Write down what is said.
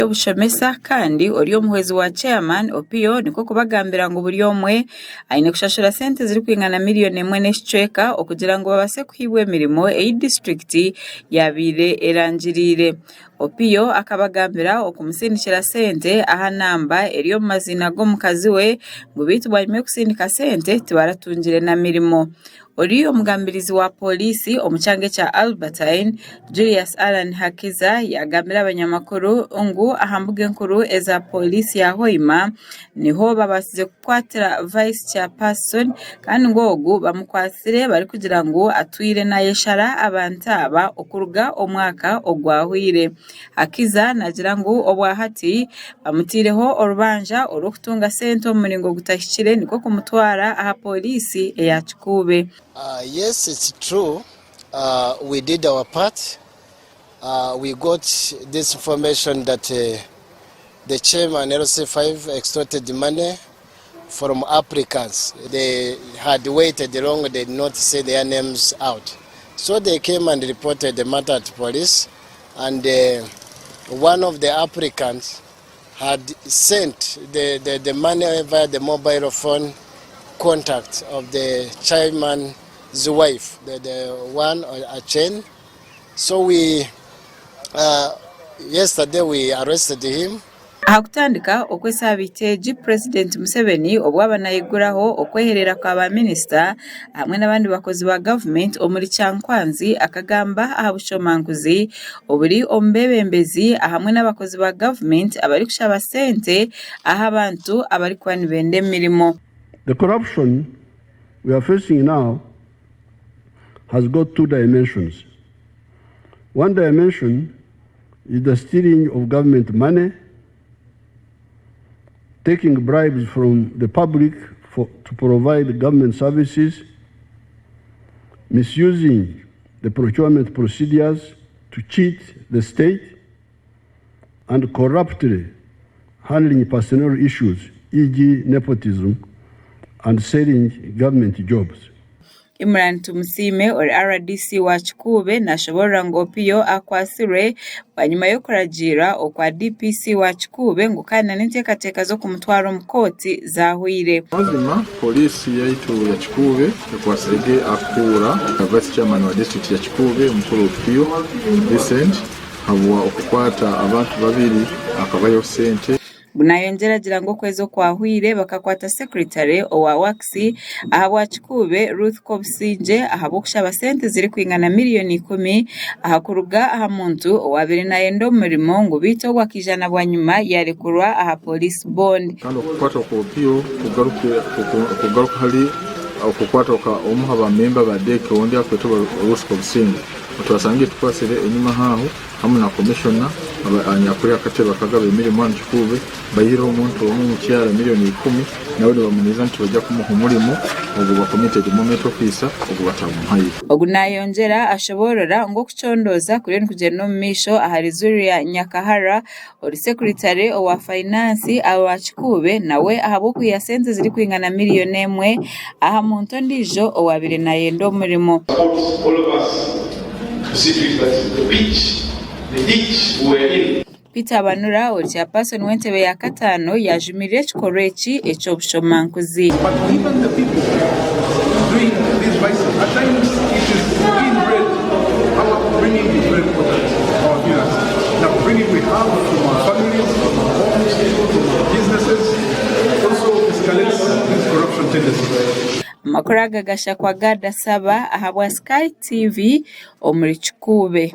Obushomesa kandi ori omuhwezi wa Chairman Opio nikwo kubagambira ngu buri omwe aine kushashura sente zirikwingana miriyoni emwe n'ekicweka okugira ngu babaase kuhaibwa emirimo ei disiturikiti yaabaire erangiriire. Opio akabagambira okumusindikira sente aha namba eri omu maziina g'omukazi we ngu beitu bwanyima y'okusindika sente tibaratungire na mirimo. Ori omugambirizi wa Pooriisi omu kyanga ekya Albertine, Julius Allan Hakiza yaagambira abanyamakuru ngu aha mbuga enkuru eza Pooriisi ya Hoima niho babaasize kukwatira Vice Chairperson kandi ngu ogu bamukwatsire barikugira ngu atwire nayeshara abantu aba okuruga omwaka ogwahweire. Hakiza naagira ngu obwa hati bamutaireho orubanja orw'okutunga sente omu muringo gutahikire nikwo kumutwara aha pooriisi eya Kikuube. Yes it's true we did our part we got this information that the chairman LC5 extorted money from applicants they had waited long they did not say their names out so they came and reported the matter at police and one of the applicants had sent the, the, the money via the mobile phone contact of the chairman's wife, the, the one Achen. So we, yesterday we arrested him. Aha kutandika okw'esaabiiti egi, Purezidenti Museveni obu aba nayiguraho okwehereera kwa ba minisita hamwe n'abandi bakozi ba gavumenti omuri Kyankwanzi akagamba aha bushomankuzi oburi omu beebembezi hamwe n'abakozi ba gavumenti abarikushaba sente aha bantu abarikuba nibenda emirimo. The corruption we are facing now has got two dimensions. One dimension is the stealing of government money, taking bribes from the public for, to provide government services, misusing the procurement procedures to cheat the state, and corruptly handling personnel issues, e.g. nepotism, and selling government jobs. Imran Tumusiime ori RDC wa Kikuube nashoborora ngu Opio akwatsirwe bwanyima y'okuragiira okwa DPC wa Kikuube ngu kandi nana enteekateeka z'okumutwara omu kooti zahweire. Mazima Poliisi yaitu ya Kikuube ekwatsire ge akuura Vice Chairman wa disiturikiti ya Kikuube Mukuru Opio Vincent habwa okukwata abantu babiri akabayo sente. Nayongyera agira ngu okwezi okwahweire bakakwata Secretary owa WACS ahabwa Kikuube, Ruth Kobusingye ahabw'okushaba sente zirikwingana miriyoni ikumi aha kuruga aha muntu owaabaire nayenda omurimo ngu beitu ogwo akaija na bwanyima yarekurwa aha Police Bond. Kandi okukwatwa kwa Opio kugaruka hali okukwatwa kwa omu ha bamemba ba DEC ondi akwetwa Ruth Kobusingye otwasangire tukwasire enyuma aho. hamu na komishona anyakuli akatebe akagaba emirimo hanu Kikuube baihireho omuntu omu omukyara miriyoni ikumi nawe nibamuniiza nti baija kumuha omurimo ogu ba community development officer ogu batamuhaire. Ogu nayongyera ashoboorora ngu okucondooza kuriyo nikugyenda omu maisho ahari Zuria Nyakahara ori sekuritare owa fainansi owa Kikuube nawe ahabw'okwiha sente zirikwingana miriyoni emwe aha muntu ondiijo owaabaire naayenda omurimo. Peter Banura ori chairperson w'entebe ya kataano yaajumirira ekikorwa eki eky'obushomankuzi. Amakuru aga gashakwa Gad Asaba ahabwa Sky TV omuri Kikuube.